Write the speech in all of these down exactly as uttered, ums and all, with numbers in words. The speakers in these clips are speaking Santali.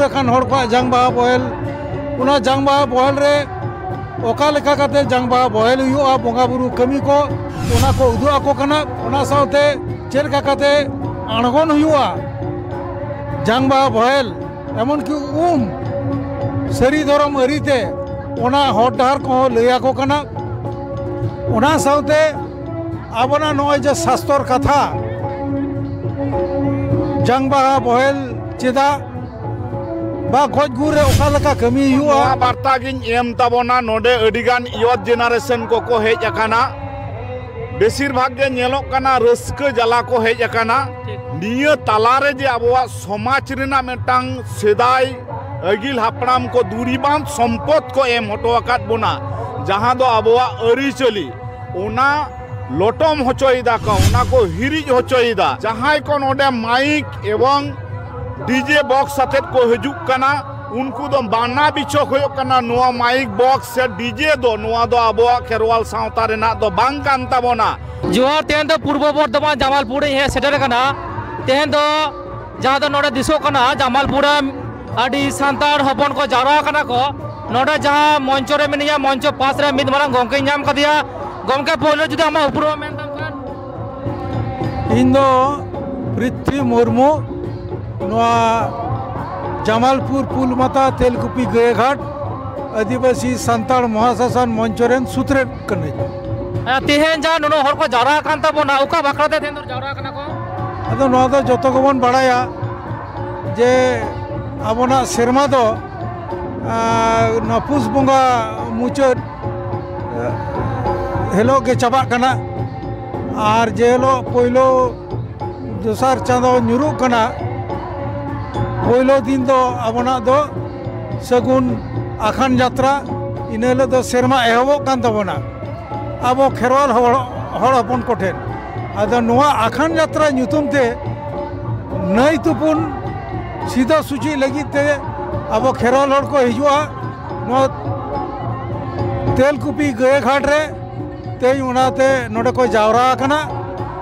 ᱠᱷᱟᱱ ᱦᱚᱲ ᱠᱚᱣᱟᱜ ᱡᱟᱝ ᱵᱟᱦᱟ ᱵᱚᱦᱮᱞ, ᱚᱱᱟ ᱡᱟᱝ ᱵᱟᱦᱟ ᱵᱚᱦᱮᱞ ᱨᱮ ᱚᱠᱟ ᱞᱮᱠᱟ ᱠᱟᱛᱮ ᱡᱟᱝ ᱵᱟᱦᱟ ᱵᱚᱦᱮᱞ ᱦᱩᱭᱩᱜᱼᱟ, ᱵᱚᱸᱜᱟ ᱵᱩᱨᱩ ᱠᱟᱹᱢᱤ ᱠᱚ, ᱚᱱᱟ ᱠᱚ ᱩᱫᱩᱜ ᱟᱠᱚ ᱠᱟᱱᱟ᱾ ᱚᱱᱟ ᱥᱟᱶᱛᱮ ᱪᱮᱫ ᱞᱮᱠᱟ ᱠᱟᱛᱮ ᱟᱬᱜᱚᱱ ᱦᱩᱭᱩᱜᱼᱟ ᱡᱟᱝ ᱵᱟᱦᱟ ᱵᱚᱦᱮᱞ, ᱮᱢᱚᱱ ᱠᱤ ᱩᱢ ᱥᱟᱹᱨᱤ ᱫᱷᱚᱨᱚᱢ ᱟᱹᱨᱤᱛᱮ, ᱚᱱᱟ ᱦᱚᱨ ᱰᱟᱦᱟᱨ ᱠᱚᱦᱚᱸ ᱞᱟᱹᱭ ᱟᱠᱚ ᱠᱟᱱᱟ᱾ ᱚᱱᱟ ᱥᱟᱶᱛᱮ ᱟᱵᱚᱱᱟᱜ ᱱᱚᱜᱼᱚᱭ ᱡᱮ ᱥᱟᱥᱛᱚᱨ ᱠᱟᱛᱷᱟ, ᱡᱟᱝ ᱵᱟᱦᱟ ᱵᱚᱦᱮᱞ ᱪᱮᱫᱟᱜ ᱵᱟ ᱜᱚᱡ ᱜᱩᱨ ᱨᱮ ᱚᱠᱟ ᱞᱮᱠᱟ ᱠᱟᱹᱢᱤ ᱦᱩᱭᱩᱜᱼᱟ᱾ ᱱᱚᱣᱟ ᱵᱟᱨᱛᱟ ᱜᱤᱧ ᱮᱢ ᱛᱟᱵᱚᱱᱟ᱾ ᱱᱚᱰᱮ ᱟᱹᱰᱤᱜᱟᱱ ᱭᱚᱛ ᱡᱮᱱᱟᱨᱮᱥᱚᱱ ᱠᱚᱠᱚ ᱦᱮᱡ ᱟᱠᱟᱱᱟ᱾ ᱵᱮᱥᱤᱨ ᱵᱷᱟᱜᱽ ᱜᱮ ᱧᱮᱞᱚᱜ ᱠᱟᱱᱟ, ᱨᱟᱹᱥᱠᱟᱹ ᱡᱟᱞᱟ ᱠᱚ ᱦᱮᱡ ᱟᱠᱟᱱᱟ᱾ ᱱᱤᱭᱟᱹ ᱛᱟᱞᱟᱨᱮ ᱡᱮ ᱟᱵᱚᱣᱟᱜ ᱥᱚᱢᱟᱡᱽ ᱨᱮᱱᱟᱜ ᱢᱤᱫᱴᱟᱝ ᱥᱮᱫᱟᱭ ᱟᱹᱜᱤᱞ ᱦᱟᱯᱲᱟᱢ ᱠᱚ ᱫᱩᱨᱤᱵᱟᱱ ᱥᱚᱢᱯᱚᱫ ᱠᱚ ᱮᱢ ᱦᱚᱴᱚ ᱟᱠᱟᱫ ᱵᱚᱱᱟ, ᱡᱟᱦᱟᱸ ᱫᱚ ᱟᱵᱚᱣᱟᱜ ᱟᱹᱨᱤᱪᱟᱹᱞᱤ, ᱚᱱᱟ ᱞᱚᱴᱚᱢ ᱦᱚᱪᱚᱭᱮᱫᱟ ᱠᱚ, ᱚᱱᱟ ᱠᱚ ᱦᱤᱨᱤᱡ ᱦᱚᱪᱚᱭᱮᱫᱟ᱾ ᱡᱟᱦᱟᱸᱭ ᱠᱚ ᱱᱚᱰᱮ ᱢᱟᱭᱤᱠ ᱮᱵᱚᱝ ᱰᱤᱡᱮ ᱵᱚᱠᱥ ᱟᱛᱮᱫ ᱠᱚ ᱦᱤᱡᱩᱜ ᱠᱟᱱᱟ, ᱩᱱᱠᱩ ᱫᱚ ᱵᱟᱱᱟ ᱵᱤᱪᱷᱚᱠ ᱦᱩᱭᱩᱜ ᱠᱟᱱᱟ, ᱱᱚᱣᱟ ᱢᱟᱭᱤᱠ ᱵᱚᱠᱥ ᱥᱮ ᱰᱤᱡᱮ ᱫᱚ, ᱱᱚᱣᱟ ᱫᱚ ᱟᱵᱚᱣᱟᱜ ᱠᱷᱮᱨᱣᱟᱞ ᱥᱟᱶᱛᱟ ᱨᱮᱱᱟᱜ ᱫᱚ ᱵᱟᱝ ᱠᱟᱱ ᱛᱟᱵᱚᱱᱟ᱾ ᱡᱚᱦᱟᱨ, ᱛᱮᱦᱮᱧ ᱫᱚ ᱯᱩᱨᱵᱚ ᱵᱚᱨᱫᱷᱚᱢᱟᱱ ᱡᱟᱢᱟᱞᱯᱩᱨ ᱤᱧ ᱦᱮᱡ ᱥᱮᱴᱮᱨ ᱟᱠᱟᱱᱟ᱾ ᱛᱮᱦᱮᱧ ᱫᱚ ᱡᱟᱦᱟᱸ ᱫᱚ ᱱᱚᱰᱮ ᱫᱤᱥᱚᱜ ᱠᱟᱱᱟ, ᱡᱟᱢᱟᱞᱯᱩᱨ ᱨᱮ ᱟᱹᱰᱤ ᱥᱟᱱᱛᱟᱲ ᱦᱚᱯᱚᱱ ᱠᱚ ᱡᱟᱣᱨᱟ ᱟᱠᱟᱱᱟ ᱠᱚ᱾ ᱱᱚᱰᱮ ᱡᱟᱦᱟᱸ ᱢᱚᱧᱪᱚ ᱨᱮ ᱢᱤᱱᱟᱹᱧᱟ, ᱢᱚᱧᱪᱚ ᱯᱟᱥ ᱨᱮ ᱢᱤᱫ ᱢᱟᱨᱟᱝ ᱜᱚᱢᱠᱮᱧ ᱧᱟᱢ ᱟᱠᱟᱫᱮᱭᱟ᱾ ᱜᱚᱢᱠᱮ, ᱯᱳᱭᱞᱳ ᱡᱩᱫᱤ ᱟᱢᱟᱜ ᱩᱯᱨᱩᱢ ᱮᱢ ᱢᱮᱱ ᱛᱟᱢ ᱠᱷᱟᱱ? ᱤᱧ ᱫᱚ ᱯᱨᱤᱛᱷᱤ ᱢᱩᱨᱢᱩ, ᱱᱚᱣᱟ ᱡᱟᱢᱟᱞᱯᱩᱨ ᱯᱩᱞᱢᱟᱛᱟ ᱛᱮᱞᱠᱩᱯᱤ ᱜᱟᱹᱭᱟᱹᱜᱷᱟᱴ ᱟᱹᱫᱤᱵᱟᱹᱥᱤ ᱥᱟᱱᱛᱟᱲ ᱢᱚᱦᱟᱥᱟᱥᱚᱱ ᱢᱚᱧᱪᱚ ᱨᱮᱱ ᱥᱩᱛᱨᱮᱫ ᱠᱟᱹᱱᱟᱹᱧ᱾ ᱦᱮᱸ, ᱛᱮᱦᱮᱧ ᱡᱟᱦᱟᱸ ᱱᱩᱱᱟᱹᱜ ᱦᱚᱲ ᱠᱚ ᱡᱟᱣᱨᱟ ᱟᱠᱟᱱ ᱛᱟᱵᱚᱱᱟ, ᱚᱠᱟ ᱵᱟᱠᱷᱨᱟ ᱛᱮ ᱛᱮᱦᱮᱧ ᱫᱚ ᱡᱟᱣᱨᱟ ᱟᱠᱟᱱᱟ ᱠᱚ? ᱟᱫᱚ ᱱᱚᱣᱟ ᱫᱚ ᱡᱚᱛᱚ ᱜᱮᱵᱚᱱ ᱵᱟᱲᱟᱭᱟ ᱡᱮ ᱟᱵᱚᱱᱟᱜ ᱥᱮᱨᱢᱟ ᱫᱚ, ᱟᱨ, ᱱᱚᱣᱟ ᱯᱩᱥ ᱵᱚᱸᱜᱟ ᱢᱩᱪᱟᱹᱫ, ᱟᱨ, ᱦᱤᱞᱳᱜ ᱜᱮ ᱪᱟᱵᱟᱜ ᱠᱟᱱᱟ᱾ ᱟᱨ ᱡᱮ ᱦᱤᱞᱳᱜ ᱯᱳᱭᱞᱳ ᱫᱚᱥᱟᱨ ᱪᱟᱸᱫᱚ ᱧᱩᱨᱩᱜ ᱠᱟᱱᱟ, ᱯᱳᱭᱞᱳ ᱫᱤᱱ ᱫᱚ ᱟᱵᱚᱱᱟᱜ ᱫᱚ ᱥᱟᱹᱜᱩᱱ ᱟᱠᱷᱟᱱ ᱡᱟᱛᱨᱟ, ᱤᱱᱟᱹ ᱦᱤᱞᱳᱜ ᱫᱚ ᱥᱮᱨᱢᱟ ᱮᱦᱚᱵᱚᱜ ᱠᱟᱱ ᱛᱟᱵᱚᱱᱟ ᱟᱵᱚ ᱠᱷᱮᱨᱣᱟᱞ ᱦᱚᱲ, ᱦᱚᱲ ᱦᱚᱯᱚᱱ ᱠᱚᱴᱷᱮᱱ᱾ ᱟᱫᱚ ᱱᱚᱣᱟ ᱟᱠᱷᱟᱱ ᱡᱟᱛᱨᱟ ᱧᱩᱛᱩᱢ ᱛᱮ ᱱᱟᱹᱭ ᱛᱩᱯᱩᱱ ᱥᱤᱫᱷᱟᱹ ᱥᱩᱪᱤ ᱞᱟᱹᱜᱤᱫ ᱛᱮ ᱟᱵᱚ ᱠᱷᱮᱨᱣᱟᱞ ᱦᱚᱲ ᱠᱚ ᱦᱤᱡᱩᱜᱼᱟ ᱱᱚᱣᱟ ᱛᱮᱞᱠᱩᱯᱤ ᱜᱟᱹᱭᱟᱹ ᱜᱷᱟᱴ ᱨᱮ᱾ ᱛᱮᱦᱮᱧ ᱚᱱᱟᱛᱮ ᱱᱚᱰᱮ ᱠᱚ ᱡᱟᱣᱨᱟ ᱟᱠᱟᱱᱟ᱾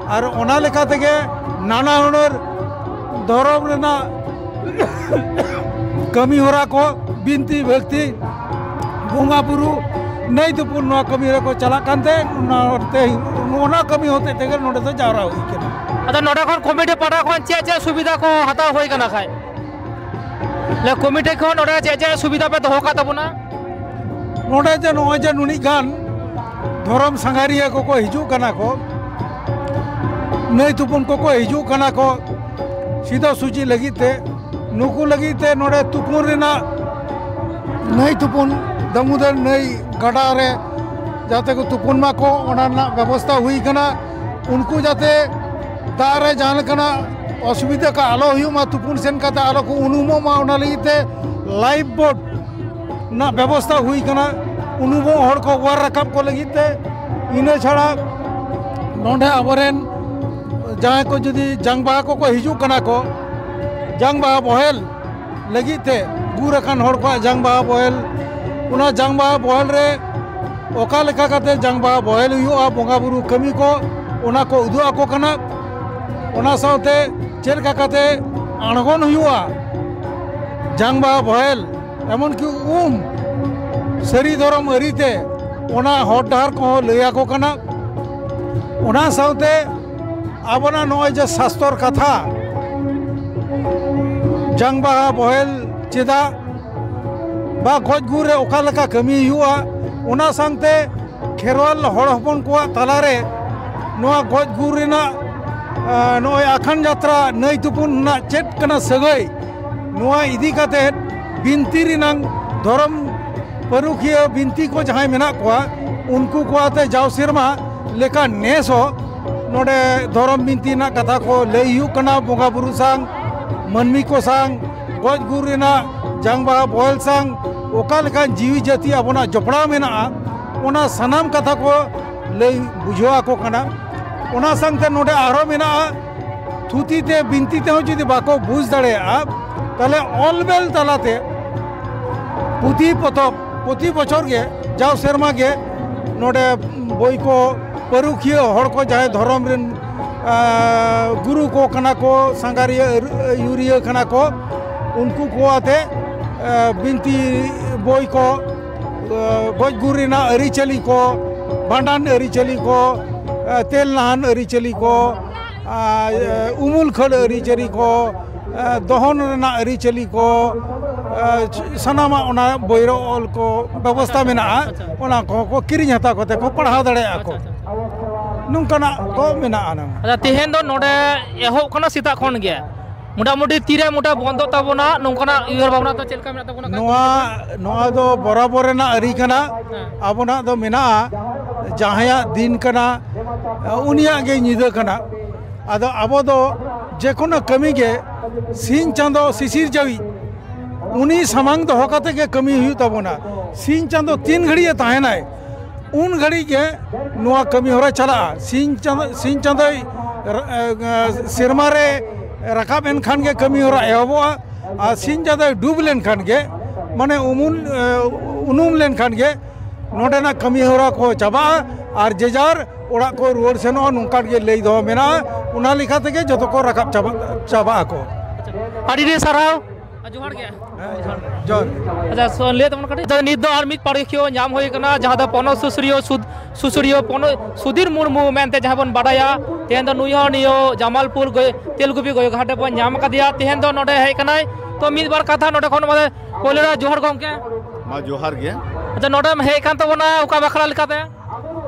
ᱟᱨ ᱚᱱᱟ ᱞᱮᱠᱟ ᱛᱮᱜᱮ ᱱᱟᱱᱟ ᱦᱩᱱᱟᱹᱨ ᱫᱷᱚᱨᱚᱢ ᱨᱮᱱᱟᱜ ᱠᱟᱹᱢᱤ ᱦᱚᱨᱟ ᱠᱚ, ᱵᱤᱱᱛᱤ ᱵᱷᱟᱹᱠᱛᱤ, ᱵᱚᱸᱜᱟ ᱵᱩᱨᱩ, ᱱᱟᱹᱭ ᱛᱩᱯᱩᱱ, ᱱᱚᱣᱟ ᱠᱟᱹᱢᱤ ᱦᱚᱨᱟ ᱠᱚ ᱪᱟᱞᱟᱜ ᱠᱟᱱᱛᱮ, ᱚᱱᱟ ᱛᱮ, ᱚᱱᱟ ᱠᱟᱹᱢᱤ ᱦᱚᱛᱮᱡ ᱛᱮᱜᱮ ᱱᱚᱰᱮ ᱫᱚ ᱡᱟᱣᱨᱟ ᱦᱩᱭ ᱠᱟᱱᱟ᱾ ᱟᱫᱚ ᱱᱚᱰᱮ ᱠᱷᱚᱱ ᱠᱚᱢᱤᱴᱤ ᱯᱟᱦᱴᱟ ᱠᱷᱚᱱ ᱪᱮᱫ ᱪᱮᱫ ᱥᱩᱵᱤᱫᱷᱟ ᱠᱚ ᱦᱟᱛᱟᱣ ᱦᱩᱭ ᱠᱟᱱᱟ ᱠᱷᱟᱡ? ᱞᱮ ᱠᱚᱢᱤᱴᱤ ᱠᱷᱚᱱ ᱱᱚᱰᱮ ᱪᱮᱫ ᱪᱮᱫ ᱥᱩᱵᱤᱫᱷᱟ ᱯᱮ ᱫᱚᱦᱚ ᱠᱟᱜ ᱛᱟᱵᱚᱱᱟ? ᱱᱚᱰᱮ ᱡᱮ ᱱᱚᱜᱼᱚᱭ ᱡᱮ ᱱᱩᱱᱤᱡ ᱜᱟᱱ ᱫᱷᱚᱨᱚᱢ ᱥᱟᱸᱜᱷᱟᱨᱤᱭᱟᱹ ᱠᱚᱠᱚ ᱦᱤᱡᱩᱜ ᱠᱟᱱᱟ ᱠᱚ, ᱱᱟᱹᱭ ᱛᱩᱯᱩᱱ ᱠᱚᱠᱚ ᱦᱤᱡᱩᱜ ᱠᱟᱱᱟ ᱠᱚ ᱥᱤᱫᱚ ᱥᱩᱪᱤ ᱞᱟᱹᱜᱤᱫ ᱛᱮ, ᱱᱩᱠᱩ ᱞᱟᱹᱜᱤᱫ ᱛᱮ ᱱᱚᱰᱮ ᱛᱩᱯᱩᱱ ᱨᱮᱱᱟᱜ, ᱱᱟᱹᱭ ᱛᱩᱯᱩᱱ, ᱫᱟᱢᱳᱫᱚᱨ ᱱᱟᱹᱭ ᱜᱟᱰᱟ ᱨᱮ ᱡᱟᱛᱮ ᱠᱚ ᱛᱩᱯᱩᱱ ᱢᱟᱠᱚ, ᱚᱱᱟ ᱨᱮᱱᱟᱜ ᱵᱮᱵᱚᱥᱛᱷᱟ ᱦᱩᱭ ᱠᱟᱱᱟ᱾ ᱩᱱᱠᱩ ᱡᱟᱛᱮ ᱫᱟᱜ ᱨᱮ ᱡᱟᱦᱟᱸ ᱞᱮᱠᱟᱱᱟᱜ ᱚᱥᱩᱵᱤᱫᱷᱟ ᱠᱚ ᱟᱞᱚ ᱦᱩᱭᱩᱜ ᱢᱟ, ᱛᱩᱯᱩᱱ ᱥᱮᱱ ᱠᱟᱛᱮ ᱟᱞᱚ ᱠᱚ ᱩᱱᱩᱢᱚᱜ ᱢᱟ, ᱚᱱᱟ ᱞᱟᱹᱜᱤᱫ ᱛᱮ ᱞᱟᱭᱤᱯᱷ ᱵᱳᱴ ᱨᱮᱱᱟᱜ ᱵᱮᱵᱚᱥᱛᱷᱟ ᱦᱩᱭ ᱠᱟᱱᱟ᱾ ᱩᱱᱩᱢᱚᱜ ᱦᱚᱲ ᱠᱚ ᱚᱣᱟᱨ ᱨᱟᱠᱟᱵ ᱠᱚ ᱞᱟᱹᱜᱤᱫ ᱛᱮ᱾ ᱤᱱᱟᱹ ᱪᱷᱟᱲᱟ ᱱᱚᱰᱮ ᱟᱵᱚᱨᱮᱱ ᱡᱟᱦᱟᱸᱭ ᱠᱚ ᱡᱩᱫᱤ ᱡᱟᱝ ᱵᱟᱦᱟ ᱠᱚᱠᱚ ᱦᱤᱡᱩᱜ ᱠᱟᱱᱟ ᱠᱚ, ᱡᱟᱝ ᱵᱟᱦᱟ ᱵᱚᱦᱮᱞ ᱞᱟᱹᱜᱤᱫ ᱛᱮ, ᱜᱩᱨ ᱟᱠᱟᱱ ᱦᱚᱲ ᱠᱚᱣᱟᱜ ᱡᱟᱝ ᱵᱟᱦᱟ ᱵᱚᱦᱮᱞ, ᱚᱱᱟ ᱡᱟᱝ ᱵᱟᱦᱟ ᱵᱚᱦᱮᱞ ᱨᱮ ᱚᱠᱟ ᱞᱮᱠᱟ ᱠᱟᱛᱮ ᱡᱟᱝ ᱵᱟᱦᱟ ᱵᱚᱦᱮᱞ ᱦᱩᱭᱩᱜᱼᱟ, ᱵᱚᱸᱜᱟ ᱵᱩᱨᱩ ᱠᱟᱹᱢᱤ ᱠᱚ, ᱚᱱᱟ ᱠᱚ ᱩᱫᱩᱜ ᱟᱠᱚ ᱠᱟᱱᱟ᱾ ᱚᱱᱟ ᱥᱟᱶᱛᱮ ᱪᱮᱫ ᱞᱮᱠᱟ ᱠᱟᱛᱮ ᱟᱬᱜᱚᱱ ᱦᱩᱭᱩᱜᱼᱟ ᱡᱟᱝ ᱵᱟᱦᱟ ᱵᱚᱦᱮᱞ, ᱮᱢᱚᱱ ᱠᱤ ᱩᱢ, ᱥᱟᱹᱨᱤ ᱫᱷᱚᱨᱚᱢ ᱟᱹᱨᱤᱛᱮ, ᱚᱱᱟ ᱦᱚᱨ ᱰᱟᱦᱟᱨ ᱠᱚᱦᱚᱸ ᱞᱟᱹᱭ ᱟᱠᱚ ᱠᱟᱱᱟ᱾ ᱚᱱᱟ ᱥᱟᱶᱛᱮ ᱟᱵᱚᱱᱟᱜ ᱱᱚᱜᱼᱚᱭ ᱡᱮ ᱥᱟᱥᱛᱚᱨ ᱠᱟᱛᱷᱟ, ᱡᱟᱝ ᱵᱟᱦᱟ ᱵᱚᱦᱮᱞ ᱪᱮᱫᱟᱜ, ᱵᱟ ᱜᱚᱡ ᱜᱩᱨ ᱨᱮ ᱚᱠᱟ ᱞᱮᱠᱟ ᱠᱟᱹᱢᱤ ᱦᱩᱭᱩᱜᱼᱟ, ᱚᱱᱟ ᱥᱟᱶᱛᱮ ᱠᱷᱮᱨᱣᱟᱞ ᱦᱚᱲ ᱦᱚᱯᱚᱱ ᱠᱚᱣᱟᱜ ᱛᱟᱞᱟᱨᱮ ᱱᱚᱣᱟ ᱜᱚᱡ ᱜᱩᱨ ᱨᱮᱱᱟᱜ, ᱟᱸ, ᱱᱚᱜᱼᱚᱭ ᱟᱠᱷᱟᱱ ᱡᱟᱛᱨᱟ, ᱱᱟᱹᱭ ᱛᱩᱯᱩᱱ ᱨᱮᱱᱟᱜ ᱪᱮᱫ ᱠᱟᱱᱟ ᱥᱟᱹᱜᱟᱹᱭ, ᱱᱚᱣᱟ ᱤᱫᱤ ᱠᱟᱛᱮ ᱵᱤᱱᱛᱤ ᱨᱮᱱᱟᱝ, ᱫᱷᱚᱨᱚᱢ ᱯᱟᱹᱨᱩᱠᱷᱤᱭᱟᱹ ᱵᱤᱱᱛᱤ ᱠᱚ ᱡᱟᱦᱟᱸᱭ ᱢᱮᱱᱟᱜ ᱠᱚᱣᱟ, ᱩᱱᱠᱩ ᱠᱚ ᱟᱛᱮ ᱡᱟᱣ ᱥᱮᱨᱢᱟ ᱞᱮᱠᱟ ᱱᱮᱥ ᱦᱚᱸ ᱱᱚᱰᱮ ᱫᱷᱚᱨᱚᱢ ᱵᱤᱱᱛᱤ ᱨᱮᱱᱟᱜ ᱠᱟᱛᱷᱟ ᱠᱚ ᱞᱟᱹᱭ ᱦᱩᱭᱩᱜ ᱠᱟᱱᱟ᱾ ᱵᱚᱸᱜᱟ ᱵᱩᱨᱩ ᱥᱟᱝ, ᱢᱟᱹᱱᱢᱤ ᱠᱚ ᱥᱟᱝ, ᱜᱚᱡ ᱜᱩᱨ ᱨᱮᱱᱟᱜ, ᱡᱟᱝ ᱵᱟᱦᱟ ᱵᱚᱦᱮᱞ ᱥᱟᱝ ᱚᱠᱟ ᱞᱮᱠᱟᱱ ᱡᱤᱣᱤ ᱡᱟᱹᱛᱤ ᱟᱵᱚᱱᱟᱜ ᱡᱚᱯᱲᱟᱣ ᱢᱮᱱᱟᱜᱼᱟ, ᱚᱱᱟ ᱥᱟᱱᱟᱢ ᱠᱟᱛᱷᱟ ᱠᱚ ᱞᱟᱹᱭ ᱵᱩᱡᱷᱟᱹᱣ ᱟᱠᱚ ᱠᱟᱱᱟ᱾ ᱚᱱᱟ ᱥᱟᱝᱛᱮ ᱱᱚᱰᱮ ᱟᱨᱦᱚᱸ ᱢᱮᱱᱟᱜᱼᱟ, ᱛᱷᱩᱛᱤ ᱛᱮ ᱵᱤᱱᱛᱤ ᱛᱮᱦᱚᱸ ᱡᱩᱫᱤ ᱵᱟᱠᱚ ᱵᱩᱡᱽ ᱫᱟᱲᱮᱭᱟᱜᱼᱟ, ᱛᱟᱦᱞᱮ ᱚᱞ ᱵᱮᱞ ᱛᱟᱞᱟᱛᱮ ᱯᱩᱛᱷᱤ ᱯᱚᱛᱚᱵ ᱯᱨᱚᱛᱤ ᱵᱚᱪᱷᱚᱨ ᱜᱮ, ᱡᱟᱣ ᱥᱮᱨᱢᱟ ᱜᱮ ᱱᱚᱰᱮ ᱵᱳᱭ ᱠᱚ, ᱯᱟᱹᱨᱩᱠᱷᱤᱭᱟᱹ ᱦᱚᱲ ᱠᱚ, ᱡᱟᱦᱟᱸᱭ ᱫᱷᱚᱨᱚᱢ ᱨᱮᱱ, ᱟᱸ, ᱜᱩᱨᱩ ᱠᱚ ᱠᱟᱱᱟ ᱠᱚ, ᱥᱟᱸᱜᱷᱟᱨᱤᱭᱟᱹ ᱟᱹᱨᱩ-, ᱟᱹᱭᱩᱨᱤᱭᱟᱹ ᱠᱟᱱᱟ ᱠᱚ, ᱩᱱᱠᱩ ᱠᱚ ᱟᱛᱮ ᱵᱤᱱᱛᱤ ᱵᱳᱭ ᱠᱚ, ᱜᱚᱡ ᱜᱩᱨ ᱨᱮᱱᱟᱜ ᱟᱹᱨᱤᱪᱟᱹᱞᱤ ᱠᱚ, ᱵᱷᱟᱸᱰᱟᱱ ᱟᱹᱨᱤᱪᱟᱹᱞᱤ ᱠᱚ, ᱛᱮᱞ ᱱᱟᱦᱟᱱ ᱟᱹᱨᱤᱪᱟᱹᱞᱤ ᱠᱚ, ᱟᱨ ᱩᱢᱩᱞ ᱠᱷᱟᱹᱲ ᱟᱹᱨᱤᱪᱟᱹᱞᱤ ᱠᱚ, ᱫᱚᱦᱚᱱ ᱨᱮᱱᱟᱜ ᱟᱹᱨᱤᱪᱟᱹᱞᱤ ᱠᱚ, ᱥᱟᱱᱟᱢᱟᱜ ᱚᱱᱟ ᱵᱳᱭ ᱨᱮ ᱚᱞ ᱠᱚ ᱵᱮᱵᱚᱥᱛᱟ ᱢᱮᱱᱟᱜᱼᱟ᱾ ᱚᱱᱟ ᱠᱚᱦᱚᱸ ᱠᱚ ᱠᱤᱨᱤᱧ ᱦᱟᱛᱟᱣ ᱠᱟᱛᱮ ᱠᱚ ᱯᱟᱲᱦᱟᱣ ᱫᱟᱲᱮᱭᱟᱜᱼᱟ ᱠᱚ᱾ ᱱᱚᱝᱠᱟᱱᱟᱜ ᱠᱚ ᱢᱮᱱᱟᱜᱼᱟ ᱱᱟᱝ᱾ ᱟᱪᱪᱷᱟ, ᱛᱮᱦᱮᱧ ᱫᱚ ᱱᱚᱰᱮ ᱮᱦᱚᱵ ᱠᱟᱱᱟ ᱥᱮᱛᱟᱜ ᱠᱷᱚᱱ ᱜᱮ, ᱢᱚᱴᱟᱢᱩᱴᱤ ᱛᱤᱨᱮ ᱢᱚᱴᱟ ᱵᱚᱱᱫᱚᱜ ᱛᱟᱵᱚᱱᱟ, ᱱᱚᱝᱠᱟᱱᱟᱜ ᱩᱭᱦᱟᱹᱨ ᱵᱷᱟᱵᱽᱱᱟ ᱫᱚ ᱪᱮᱫ ᱞᱮᱠᱟ ᱢᱮᱱᱟᱜ ᱛᱟᱵᱚᱱᱟ? ᱱᱚᱣᱟ ᱱᱚᱣᱟ ᱫᱚ ᱵᱚᱨᱟᱵᱚᱨ ᱨᱮᱱᱟᱜ ᱟᱹᱨᱤ ᱠᱟᱱᱟ᱾ ᱦᱮᱸ᱾ ᱟᱵᱚᱱᱟᱜ ᱫᱚ ᱢᱮᱱᱟᱜᱼᱟ, ᱡᱟᱦᱟᱸᱭᱟᱜ ᱫᱤᱱ ᱠᱟᱱᱟ, ᱩᱱᱤᱭᱟᱜ ᱜᱮ ᱧᱤᱫᱟᱹ ᱠᱟᱱᱟ᱾ ᱟᱫᱚ ᱟᱵᱚ ᱫᱚ ᱡᱮᱠᱳᱱᱳ ᱠᱟᱹᱢᱤ ᱜᱮ ᱥᱤᱧ ᱪᱟᱸᱫᱚ ᱥᱤᱥᱤᱨ ᱡᱟᱹᱣᱤᱡ ᱩᱱᱤ ᱥᱟᱢᱟᱝ ᱫᱚᱦᱚ ᱠᱟᱛᱮ ᱜᱮ ᱠᱟᱹᱢᱤ ᱦᱩᱭᱩᱜ ᱛᱟᱵᱚᱱᱟ᱾ ᱥᱤᱧ ᱪᱟᱸᱫᱚ ᱛᱤᱱ ᱜᱷᱟᱹᱲᱤᱡ ᱮ ᱛᱟᱦᱮᱱᱟᱭ, ᱩᱱ ᱜᱷᱟᱹᱲᱤᱡ ᱜᱮ ᱱᱚᱣᱟ ᱠᱟᱹᱢᱤ ᱦᱚᱨᱟ ᱪᱟᱞᱟᱜᱼᱟ᱾ ᱥᱤᱧ ᱪᱟᱸᱫᱚ, ᱥᱤᱧ ᱪᱟᱸᱫᱚᱭ ᱨᱟ-, ᱮ, ᱥᱮᱨᱢᱟ ᱨᱮ ᱨᱟᱠᱟᱵ ᱮᱱᱠᱷᱟᱱ ᱜᱮ ᱠᱟᱹᱢᱤ ᱦᱚᱨᱟ ᱮᱦᱚᱵᱚᱜᱼᱟ, ᱟᱨ ᱥᱤᱧ ᱪᱟᱸᱫᱚᱭ ᱰᱩᱵ ᱞᱮᱱᱠᱷᱟᱱ ᱜᱮ, ᱢᱟᱱᱮ ᱩᱢᱩᱞ, ᱮ, ᱩᱱᱩᱢ ᱞᱮᱱᱠᱷᱟᱱ ᱜᱮ ᱱᱚᱰᱮᱱᱟᱜ ᱠᱟᱹᱢᱤ ᱦᱚᱨᱟ ᱠᱚ ᱪᱟᱵᱟᱜᱼᱟ ᱟᱨ ᱡᱮ ᱡᱟᱨ ᱚᱲᱟᱜ ᱠᱚ ᱨᱩᱣᱟᱹᱲ ᱥᱮᱱᱚᱜᱼᱟ, ᱱᱚᱝᱠᱟ ᱜᱮ ᱞᱟᱹᱭ ᱫᱚᱦᱚ ᱢᱮᱱᱟᱜᱼᱟ᱾ ᱚᱱᱟ ᱞᱮᱠᱟ ᱛᱮᱜᱮ ᱡᱚᱛᱚ ᱠᱚ ᱨᱟᱠᱟᱵ ᱪᱟᱵᱟ, ᱪᱟᱵᱟᱜ ᱟᱠᱚ᱾ ᱟᱹᱰᱤ ᱟᱹᱰᱤ ᱥᱟᱨᱦᱟᱣ᱾ ᱟᱨ ᱡᱚᱦᱟᱨ ᱜᱮ᱾ ᱦᱮᱸ, ᱡᱚᱦᱟᱨ᱾ ᱟᱪᱪᱷᱟ, ᱥᱚ-, ᱞᱟᱹᱭ ᱛᱟᱵᱚᱱ ᱠᱟᱹᱴᱤᱡ᱾ ᱟᱪᱪᱷᱟ, ᱱᱤᱛ ᱫᱚ ᱟᱨ ᱢᱤᱫ ᱯᱟᱹᱨᱤᱠᱷᱤᱭᱟᱹ ᱧᱟᱢ ᱦᱩᱭ ᱟᱠᱟᱱᱟ, ᱡᱟᱦᱟᱸ ᱫᱚ ᱯᱚᱱᱚᱛ ᱥᱩᱥᱩᱨᱤᱭᱟᱹ ᱥᱩᱫ-, ᱥᱩᱥᱩᱨᱤᱭᱟᱹ ᱯᱚᱱᱚᱛ ᱥᱩᱫᱷᱤᱨ ᱢᱩᱨᱢᱩ ᱢᱮᱱᱛᱮ ᱡᱟᱦᱟᱸ ᱵᱚᱱ ᱵᱟᱰᱟᱭᱟ᱾ ᱛᱮᱦᱮᱧ ᱫᱚ ᱱᱩᱭ ᱦᱚᱸ ᱱᱤᱭᱟᱹ ᱡᱟᱢᱟᱞᱯᱩᱨ ᱜᱟᱹᱭ-, ᱛᱮᱞᱠᱩᱯᱤ ᱜᱟᱹᱭᱟᱹ ᱜᱷᱟᱴ ᱨᱮᱵᱚᱱ ᱧᱟᱢ ᱟᱠᱟᱫᱮᱭᱟ᱾ ᱛᱮᱦᱮᱧ ᱫᱚ ᱱᱚᱰᱮ ᱦᱮᱡ ᱟᱠᱟᱱᱟᱭ᱾ ᱛᱚ, ᱢᱤᱫ ᱵᱟᱨ ᱠᱟᱛᱷᱟ ᱱᱚᱰᱮ ᱠᱷᱚᱱ ᱢᱟᱱᱮ ᱯᱳᱭᱞᱳ ᱨᱮ ᱡᱚᱦᱟᱨ ᱜᱚᱢᱠᱮ᱾ ᱢᱟ ᱡᱚᱦᱟᱨ ᱜᱮ᱾ ᱟᱪᱪᱷᱟ, ᱱᱚᱰᱮᱢ ᱦᱮᱡ ᱟᱠᱟᱱ ᱛᱟᱵᱚᱱᱟ ᱚᱠᱟ ᱵᱟᱠᱷᱨᱟ ᱞᱮᱠᱟᱛᱮ?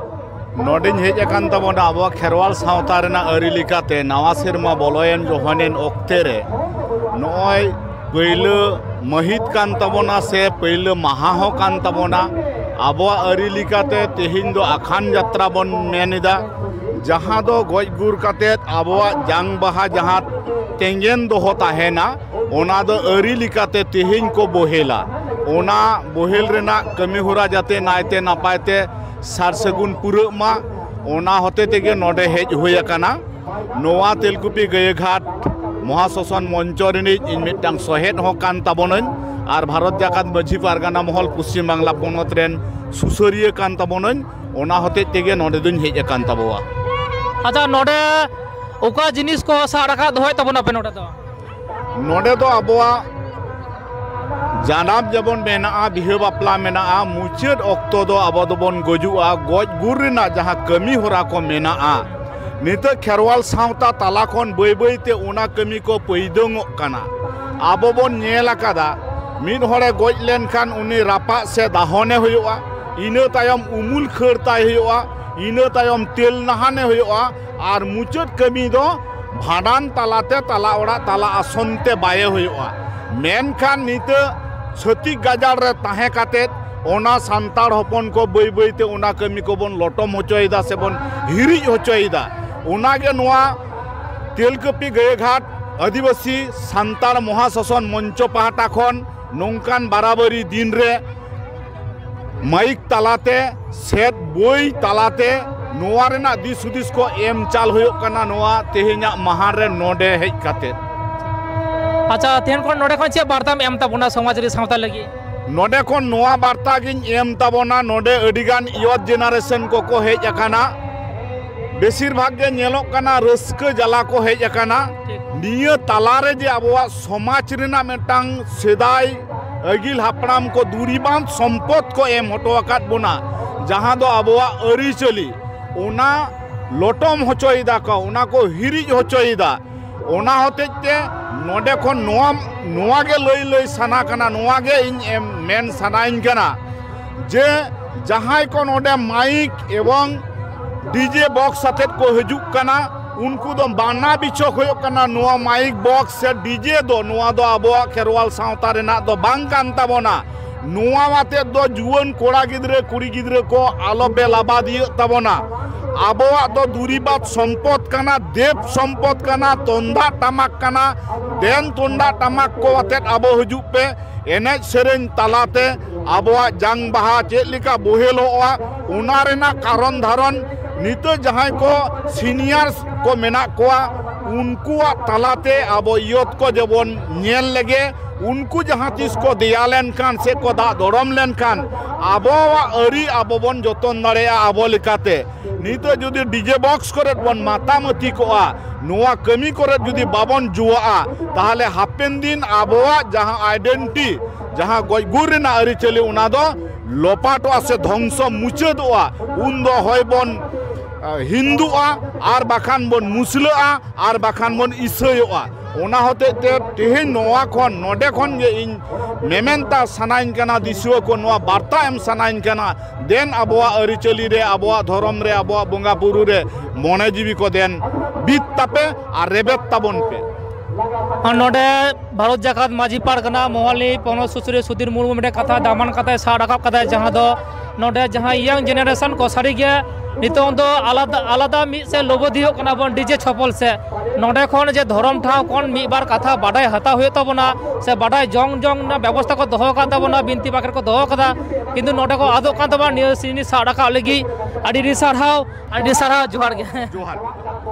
ᱱᱚᱰᱮᱧ ᱦᱮᱡ ᱟᱠᱟᱱ ᱛᱟᱵᱚᱱᱟ ᱟᱵᱚᱣᱟᱜ ᱠᱷᱮᱨᱣᱟᱞ ᱥᱟᱶᱛᱟ ᱨᱮᱱᱟᱜ ᱟᱹᱨᱤ ᱞᱮᱠᱟᱛᱮ ᱱᱟᱣᱟ ᱥᱮᱨᱢᱟ ᱵᱚᱞᱚᱭᱮᱱ ᱡᱚᱦᱚᱱᱮᱱ ᱚᱠᱛᱮ ᱨᱮ ᱱᱚᱜᱼᱚᱭ ᱯᱟᱹᱭᱞᱟᱹ ᱢᱟᱹᱦᱤᱛ ᱠᱟᱱ ᱛᱟᱵᱚᱱᱟ ᱥᱮ ᱯᱟᱹᱭᱞᱟᱹ ᱢᱟᱦᱟ ᱦᱚᱸ ᱠᱟᱱ ᱛᱟᱵᱚᱱᱟ᱾ ᱟᱵᱚᱣᱟᱜ ᱟᱹᱨᱤ ᱞᱮᱠᱟᱛᱮ ᱛᱮᱦᱮᱧ ᱫᱚ ᱟᱠᱷᱟᱱ ᱡᱟᱛᱨᱟ ᱵᱚᱱ ᱢᱮᱱ ᱮᱫᱟ, ᱡᱟᱦᱟᱸ ᱫᱚ ᱜᱚᱡ ᱜᱩᱨ ᱠᱟᱛᱮᱫ ᱟᱵᱚᱣᱟᱜ ᱡᱟᱝ ᱵᱟᱦᱟ ᱡᱟᱦᱟᱸ ᱛᱮᱸᱜᱮᱱ ᱫᱚᱦᱚ ᱛᱟᱦᱮᱱᱟ, ᱚᱱᱟ ᱫᱚ ᱟᱹᱨᱤ ᱞᱮᱠᱟᱛᱮ ᱛᱮᱦᱮᱧ ᱠᱚ ᱵᱚᱦᱮᱞᱟ᱾ ᱚᱱᱟ ᱵᱚᱦᱮᱞ ᱨᱮᱱᱟᱜ ᱠᱟᱹᱢᱤ ᱦᱚᱨᱟ ᱡᱟᱛᱮ ᱱᱟᱭᱛᱮ ᱱᱟᱯᱟᱭ ᱛᱮ ᱥᱟᱨ ᱥᱟᱹᱜᱩᱱ ᱯᱩᱨᱟᱹᱜ ᱢᱟ, ᱚᱱᱟ ᱦᱚᱛᱮ ᱛᱮᱜᱮ ᱱᱚᱰᱮ ᱦᱮᱡ ᱦᱩᱭ ᱟᱠᱟᱱᱟ᱾ ᱱᱚᱣᱟ ᱛᱮᱞᱠᱩᱯᱤ ᱜᱟᱹᱭᱟᱹᱜᱷᱟᱴ ᱢᱚᱦᱟᱥᱚᱥᱚᱱ ᱢᱚᱧᱪᱚ ᱨᱤᱱᱤᱡ ᱤᱧ ᱢᱤᱫᱴᱟᱝ ᱥᱚᱦᱮᱫ ᱦᱚᱸ ᱠᱟᱱ ᱛᱟᱵᱚᱱᱟᱹᱧ ᱟᱨ ᱵᱷᱟᱨᱚᱛ ᱡᱟᱠᱟᱛ ᱢᱟᱹᱡᱷᱤ ᱯᱟᱨᱜᱟᱱᱟ ᱢᱚᱦᱚᱞ ᱯᱚᱥᱪᱤᱢ ᱵᱟᱝᱞᱟ ᱯᱚᱱᱚᱛ ᱨᱮᱱ ᱥᱩᱥᱟᱹᱨᱤᱭᱟᱹ ᱠᱟᱱ ᱛᱟᱵᱚᱱᱟᱹᱧ᱾ ᱚᱱᱟ ᱦᱚᱛᱮᱡ ᱛᱮᱜᱮ ᱱᱚᱰᱮ ᱫᱚᱧ ᱦᱮᱡ ᱟᱠᱟᱱ ᱛᱟᱵᱚᱣᱟ᱾ ᱟᱪᱪᱷᱟ, ᱱᱚᱰᱮ ᱚᱠᱟ ᱡᱤᱱᱤᱥ ᱠᱚ ᱥᱟᱵ ᱨᱟᱠᱟᱵ ᱫᱚᱦᱚᱭᱮᱫ ᱛᱟᱵᱚᱱᱟᱯᱮ ᱱᱚᱰᱮ ᱫᱚ? ᱱᱚᱰᱮ ᱫᱚ ᱟᱵᱚᱣᱟᱜ ᱡᱟᱱᱟᱢ ᱡᱮᱢᱚᱱ ᱢᱮᱱᱟᱜᱼᱟ, ᱵᱤᱦᱟᱹ ᱵᱟᱯᱞᱟ ᱢᱮᱱᱟᱜᱼᱟ, ᱢᱩᱪᱟᱹᱫ ᱚᱠᱛᱚ ᱫᱚ ᱟᱵᱚ ᱫᱚᱵᱚᱱ ᱜᱩᱡᱩᱜᱼᱟ᱾ ᱜᱚᱡ ᱜᱩᱨ ᱨᱮᱱᱟᱜ ᱡᱟᱦᱟᱸ ᱠᱟᱹᱢᱤ ᱦᱚᱨᱟ ᱠᱚ ᱢᱮᱱᱟᱜᱼᱟ, ᱱᱤᱛᱚᱜ ᱠᱷᱮᱨᱣᱟᱞ ᱥᱟᱶᱛᱟ ᱛᱟᱞᱟ ᱠᱷᱚᱱ ᱵᱟᱹᱭ ᱵᱟᱹᱭ ᱛᱮ ᱚᱱᱟ ᱠᱟᱹᱢᱤ ᱠᱚ ᱯᱟᱹᱭᱫᱟᱹᱝᱚᱜ ᱠᱟᱱᱟ᱾ ᱟᱵᱚ ᱵᱚᱱ ᱧᱮᱞ ᱟᱠᱟᱫᱟ, ᱢᱤᱫ ᱦᱚᱲᱮ ᱜᱚᱡ ᱞᱮᱱᱠᱷᱟᱱ ᱩᱱᱤ ᱨᱟᱯᱟᱜ ᱥᱮ ᱫᱟᱦᱚᱱᱮ ᱦᱩᱭᱩᱜᱼᱟ, ᱤᱱᱟᱹ ᱛᱟᱭᱚᱢ ᱩᱢᱩᱞ ᱠᱷᱟᱹᱲ ᱛᱟᱭ ᱦᱩᱭᱩᱜᱼᱟ, ᱤᱱᱟᱹ ᱛᱟᱭᱚᱢ ᱛᱮᱞ ᱱᱟᱦᱟᱱᱮ ᱦᱩᱭᱩᱜᱼᱟ, ᱟᱨ ᱢᱩᱪᱟᱹᱫ ᱠᱟᱹᱢᱤ ᱫᱚ ᱵᱷᱟᱸᱰᱟᱱ ᱛᱟᱞᱟᱛᱮ ᱛᱟᱞᱟ ᱚᱲᱟᱜ ᱛᱟᱞᱟ ᱟᱥᱚᱱ ᱛᱮ ᱵᱟᱭᱮ ᱦᱩᱭᱩᱜᱼᱟ᱾ ᱢᱮᱱᱠᱷᱟᱱ ᱱᱤᱛᱚᱜ ᱪᱷᱟᱹᱛᱤᱠ ᱜᱟᱡᱟᱲ ᱨᱮ ᱛᱟᱦᱮᱸ ᱠᱟᱛᱮᱫ ᱚᱱᱟ ᱥᱟᱱᱛᱟᱲ ᱦᱚᱯᱚᱱ ᱠᱚ ᱵᱟᱹᱭ ᱵᱟᱹᱭ ᱛᱮ ᱚᱱᱟ ᱠᱟᱹᱢᱤ ᱠᱚᱵᱚᱱ ᱞᱚᱴᱚᱢ ᱦᱚᱪᱚᱭᱮᱫᱟ ᱥᱮᱵᱚᱱ ᱦᱤᱨᱤᱡ ᱦᱚᱪᱚᱭᱮᱫᱟ᱾ ᱚᱱᱟᱜᱮ ᱱᱚᱣᱟ ᱛᱮᱞᱠᱟᱹᱯᱤ ᱜᱟᱹᱭᱟᱹᱜᱷᱟᱴ ᱟᱹᱫᱤᱵᱟᱹᱥᱤ ᱥᱟᱱᱛᱟᱲ ᱢᱚᱦᱟᱥᱟᱥᱚᱱ ᱢᱚᱧᱪᱚ ᱯᱟᱦᱴᱟ ᱠᱷᱚᱱ ᱱᱚᱝᱠᱟᱱ ᱵᱟᱨᱟᱵᱟᱹᱨᱤ ᱫᱤᱱ ᱨᱮ ᱢᱟᱭᱤᱠ ᱛᱟᱞᱟᱛᱮ ᱥᱮᱫ ᱵᱳᱭ ᱛᱟᱞᱟᱛᱮ ᱱᱚᱣᱟ ᱨᱮᱱᱟᱜ ᱫᱤᱥ ᱦᱩᱫᱤᱥ ᱠᱚ ᱮᱢ ᱪᱟᱞ ᱦᱩᱭᱩᱜ ᱠᱟᱱᱟ ᱱᱚᱣᱟ ᱛᱮᱦᱮᱧᱟᱜ ᱢᱟᱦᱟ ᱨᱮ ᱱᱚᱰᱮ ᱦᱮᱡ ᱠᱟᱛᱮ᱾ ᱟᱪᱪᱷᱟ, ᱛᱮᱦᱮᱧ ᱠᱷᱚᱱ ᱱᱚᱰᱮ ᱠᱷᱚᱱ ᱪᱮᱫ ᱵᱟᱨᱛᱟᱢ ᱮᱢ ᱛᱟᱵᱚᱱᱟ ᱥᱚᱢᱟᱡᱽ ᱨᱮ ᱥᱟᱶᱛᱟ ᱞᱟᱹᱜᱤᱫ? ᱱᱚᱰᱮ ᱠᱷᱚᱱ ᱱᱚᱣᱟ ᱵᱟᱨᱛᱟ ᱜᱤᱧ ᱮᱢ ᱛᱟᱵᱚᱱᱟ, ᱱᱚᱰᱮ ᱟᱹᱰᱤᱜᱟᱱ ᱭᱚᱛ ᱡᱮᱱᱟᱨᱮᱥᱚᱱ ᱠᱚᱠᱚ ᱦᱮᱡ ᱟᱠᱟᱱᱟ, ᱵᱮᱥᱤᱨ ᱵᱷᱟᱜᱽ ᱜᱮ ᱧᱮᱞᱚᱜ ᱠᱟᱱᱟ ᱨᱟᱹᱥᱠᱟᱹ ᱡᱟᱞᱟ ᱠᱚ ᱦᱮᱡ ᱟᱠᱟᱱᱟ᱾ ᱴᱷᱤᱠ᱾ ᱱᱤᱭᱟᱹ ᱛᱟᱞᱟᱨᱮ ᱡᱮ ᱟᱵᱚᱣᱟᱜ ᱥᱚᱢᱟᱡᱽ ᱨᱮᱱᱟᱜ ᱢᱤᱫᱴᱟᱝ ᱥᱮᱫᱟᱭ ᱟᱹᱜᱤᱞ ᱦᱟᱯᱲᱟᱢ ᱠᱚ ᱫᱩᱨᱤᱵᱟᱱ ᱥᱚᱢᱯᱚᱫ ᱠᱚ ᱮᱢ ᱦᱚᱴᱚ ᱟᱠᱟᱫ ᱵᱚᱱᱟ, ᱡᱟᱦᱟᱸ ᱫᱚ ᱟᱵᱚᱣᱟᱜ ᱟᱹᱨᱤᱪᱟᱹᱞᱤ, ᱚᱱᱟ ᱞᱚᱴᱚᱢ ᱦᱚᱪᱚᱭᱮᱫᱟ ᱠᱚ, ᱚᱱᱟ ᱠᱚ ᱦᱤᱨᱤᱡ ᱦᱚᱪᱚᱭᱮᱫᱟ᱾ ᱚᱱᱟ ᱦᱚᱛᱮᱡ ᱛᱮ ᱱᱚᱰᱮ ᱠᱷᱚᱱ ᱱᱚᱣᱟ, ᱱᱚᱣᱟ ᱜᱮ ᱞᱟᱹᱭ, ᱞᱟᱹᱭ ᱥᱟᱱᱟ ᱠᱟᱱᱟ, ᱱᱚᱣᱟ ᱜᱮ ᱤᱧ ᱮᱢ, ᱢᱮᱱ ᱥᱟᱱᱟᱧ ᱠᱟᱱᱟ ᱡᱮ ᱡᱟᱦᱟᱸᱭ ᱠᱚ ᱱᱚᱰᱮ ᱢᱟᱭᱤᱠ ᱮᱵᱚᱝ ᱰᱤᱡᱮ ᱵᱚᱠᱥ ᱟᱛᱮᱫ ᱠᱚ ᱦᱤᱡᱩᱜ ᱠᱟᱱᱟ, ᱩᱱᱠᱩ ᱫᱚ ᱵᱟᱱᱟ ᱵᱤᱪᱷᱚᱠ ᱦᱩᱭᱩᱜ ᱠᱟᱱᱟ᱾ ᱱᱚᱣᱟ ᱢᱟᱭᱤᱠ ᱵᱚᱠᱥ ᱥᱮ ᱰᱤᱡᱮ ᱫᱚ, ᱱᱚᱣᱟ ᱫᱚ ᱟᱵᱚᱣᱟᱜ ᱠᱷᱮᱨᱣᱟᱞ ᱥᱟᱶᱛᱟ ᱨᱮᱱᱟᱜ ᱫᱚ ᱵᱟᱝ ᱠᱟᱱ ᱛᱟᱵᱚᱱᱟ᱾ ᱱᱚᱣᱟ ᱟᱛᱮᱫ ᱫᱚ ᱡᱩᱣᱟᱹᱱ ᱠᱚᱲᱟ ᱜᱤᱫᱽᱨᱟᱹ, ᱠᱩᱲᱤ ᱜᱤᱫᱽᱨᱟᱹ ᱠᱚ ᱟᱞᱚ ᱯᱮ ᱞᱟᱵᱟᱫᱤᱭᱟᱹᱜ ᱛᱟᱵᱚᱱᱟ᱾ ᱟᱵᱚᱣᱟᱜ ᱫᱚ ᱫᱩᱨᱤᱵᱟᱛ ᱥᱚᱢᱯᱚᱫ ᱠᱟᱱᱟ, ᱫᱮᱵ ᱥᱚᱢᱯᱚᱫ ᱠᱟᱱᱟ, ᱛᱩᱢᱫᱟᱜ ᱴᱟᱢᱟᱠ ᱠᱟᱱᱟ᱾ ᱫᱮᱱ ᱛᱩᱢᱫᱟᱜ ᱴᱟᱢᱟᱠ ᱠᱚ ᱟᱛᱮᱫ ᱟᱵᱚ ᱦᱤᱡᱩᱜ ᱯᱮ, ᱮᱱᱮᱡ ᱥᱮᱨᱮᱧ ᱛᱟᱞᱟᱛᱮ ᱟᱵᱚᱣᱟᱜ ᱡᱟᱝ ᱵᱟᱦᱟ ᱪᱮᱫ ᱞᱮᱠᱟ ᱵᱚᱦᱮᱞᱚᱜᱼᱟ, ᱚᱱᱟ ᱨᱮᱱᱟᱜ ᱠᱟᱨᱚᱱ ᱫᱷᱟᱨᱚᱱ ᱱᱤᱛᱚᱜ ᱡᱟᱦᱟᱸᱭ ᱠᱚ ᱥᱤᱱᱤᱭᱟᱨᱥ ᱠᱚ ᱢᱮᱱᱟᱜ ᱠᱚᱣᱟ, ᱩᱱᱠᱩᱣᱟᱜ ᱛᱟᱞᱟᱛᱮ ᱟᱵᱚ ᱭᱚᱛ ᱠᱚ ᱡᱮᱵᱚᱱ ᱧᱮᱞ ᱞᱮᱜᱮ, ᱩᱱᱠᱩ ᱡᱟᱦᱟᱸ ᱛᱤᱥ ᱠᱚ ᱫᱮᱭᱟ ᱞᱮᱱᱠᱷᱟᱱ ᱥᱮ ᱠᱚ ᱫᱟᱜ ᱫᱚᱲᱚᱢ ᱞᱮᱱᱠᱷᱟᱱ ᱟᱵᱚᱣᱟᱜ ᱟᱹᱨᱤ ᱟᱵᱚ ᱵᱚᱱ ᱡᱚᱛᱚᱱ ᱫᱟᱲᱮᱭᱟᱜᱼᱟ ᱟᱵᱚ ᱞᱮᱠᱟᱛᱮ᱾ ᱱᱤᱛᱚᱜ ᱡᱩᱫᱤ ᱰᱤᱡᱮ ᱵᱚᱠᱥ ᱠᱚᱨᱮ ᱵᱚᱱ ᱢᱟᱛᱟᱢᱟᱹᱛᱤ ᱠᱚᱜᱼᱟ, ᱱᱚᱣᱟ ᱠᱟᱹᱢᱤ ᱠᱚᱨᱮ ᱡᱩᱫᱤ ᱵᱟᱵᱚᱱ ᱡᱩᱣᱟᱜᱼᱟ, ᱛᱟᱦᱚᱞᱮ ᱦᱟᱯᱮᱱ ᱫᱤᱱ ᱟᱵᱚᱣᱟᱜ ᱡᱟᱦᱟᱸ ᱟᱭᱰᱮᱱᱴᱤ ᱡᱟᱦᱟᱸ ᱜᱚᱡ ᱜᱩᱨ ᱨᱮᱱᱟᱜ ᱟᱹᱨᱤᱪᱟᱹᱞᱤ, ᱚᱱᱟ ᱫᱚ ᱞᱚᱯᱟᱴᱚᱜᱼᱟ ᱥᱮ ᱫᱷᱚᱝᱥᱚ ᱢᱩᱪᱟᱹᱫᱚᱜᱼᱟ᱾ ᱩᱱᱫᱚ ᱦᱚᱭ ᱵᱚᱱ, ᱟ, ᱦᱤᱱᱫᱩᱜᱼᱟ, ᱟᱨ ᱵᱟᱠᱷᱟᱱ ᱵᱚᱱ ᱢᱩᱥᱞᱟᱹᱜᱼᱟ, ᱟᱨ ᱵᱟᱠᱷᱟᱱ ᱵᱚᱱ ᱤᱥᱟᱹᱭᱚᱜᱼᱟ᱾ ᱚᱱᱟ ᱦᱚᱛᱮᱡ ᱛᱮ ᱛᱮᱦᱮᱧ ᱱᱚᱣᱟ ᱠᱷᱚᱱ, ᱱᱚᱰᱮ ᱠᱷᱚᱱ ᱜᱮ ᱤᱧ ᱢᱮᱢᱮᱱᱛᱟ ᱥᱟᱱᱟᱧ ᱠᱟᱱᱟ, ᱫᱤᱥᱩᱣᱟᱹ ᱠᱚ ᱱᱚᱣᱟ ᱵᱟᱨᱛᱟ ᱮᱢ ᱥᱟᱱᱟᱧ ᱠᱟᱱᱟ, ᱫᱮᱱ ᱟᱵᱚᱣᱟᱜ ᱟᱹᱨᱤᱪᱟᱹᱞᱤ ᱨᱮ, ᱟᱵᱚᱣᱟᱜ ᱫᱷᱚᱨᱚᱢ ᱨᱮ, ᱟᱵᱚᱣᱟᱜ ᱵᱚᱸᱜᱟ ᱵᱩᱨᱩ ᱨᱮ ᱢᱚᱱᱮ ᱡᱤᱣᱤ ᱠᱚ ᱫᱮᱱ ᱵᱤᱫ ᱛᱟᱯᱮ ᱟᱨ ᱨᱮᱵᱮᱫ ᱛᱟᱵᱚᱱ ᱯᱮ᱾ ᱟᱨ ᱱᱚᱰᱮ ᱵᱷᱟᱨᱚᱛ ᱡᱟᱠᱟᱛ ᱢᱟᱹᱡᱷᱤ ᱯᱟᱨᱜᱟᱱᱟ, ᱢᱚᱦᱟᱞᱤ, ᱯᱚᱱᱚᱛ ᱥᱩᱥᱟᱹᱨᱤᱭᱟᱹ ᱥᱩᱫᱷᱤᱨ ᱢᱩᱨᱢᱩ ᱢᱤᱫᱴᱮᱱ ᱠᱟᱛᱷᱟ, ᱫᱟᱢᱟᱱ ᱠᱟᱛᱷᱟᱭ ᱥᱟᱵ ᱨᱟᱠᱟᱵ ᱠᱟᱫᱟ, ᱡᱟᱦᱟᱸ ᱫᱚ ᱱᱚᱰᱮ ᱡᱟᱦᱟᱸ ᱤᱭᱚᱝ ᱡᱮᱱᱟᱨᱮᱥᱚᱱ ᱠᱚ ᱥᱟᱹᱨᱤᱜᱮ ᱱᱤᱛᱚᱝ ᱫᱚ ᱟᱞᱟᱫᱟ, ᱟᱞᱟᱫᱟ ᱢᱤᱫ ᱥᱮᱫ ᱞᱳᱵᱳᱫᱷᱤᱭᱚᱜ ᱠᱟᱱᱟ ᱵᱚᱱ ᱰᱤᱡᱮ ᱪᱷᱚᱯᱚᱞ ᱥᱮᱫ᱾ ᱱᱚᱰᱮ ᱠᱷᱚᱱ ᱡᱮ ᱫᱷᱚᱨᱚᱢ ᱴᱷᱟᱶ ᱠᱷᱚᱱ ᱢᱤᱫ ᱵᱟᱨ ᱠᱟᱛᱷᱟ ᱵᱟᱰᱟᱭ ᱦᱟᱛᱟᱣ ᱦᱩᱭᱩᱜ ᱛᱟᱵᱚᱱᱟ, ᱥᱮ ᱵᱟᱰᱟᱭ ᱡᱚᱝ, ᱡᱚᱝ ᱨᱮᱱᱟᱜ ᱵᱮᱵᱚᱥᱛᱷᱟ ᱠᱚ ᱫᱚᱦᱚ ᱟᱠᱟᱫ ᱛᱟᱵᱚᱱᱟ, ᱵᱤᱱᱛᱤ ᱵᱟᱠᱷᱮᱲ ᱠᱚ ᱫᱚᱦᱚ ᱟᱠᱟᱫᱟ, ᱠᱤᱱᱛᱩ ᱱᱚᱰᱮ ᱠᱚ ᱟᱫᱚᱜ ᱠᱟᱱ ᱛᱟᱵᱚᱱᱟ᱾ ᱱᱤᱭᱟᱹ ᱡᱤᱱᱤᱥ ᱥᱟᱵ ᱨᱟᱠᱟᱵ ᱞᱟᱹᱜᱤᱫ ᱟᱹᱰᱤ ᱟᱹᱰᱤ ᱥᱟᱨᱦᱟᱣ, ᱟᱹᱰᱤ ᱥᱟᱨᱦᱟᱣ, ᱡᱚᱦᱟᱨ ᱜᱮ᱾ ᱡᱚᱦᱟᱨ ᱜᱮ᱾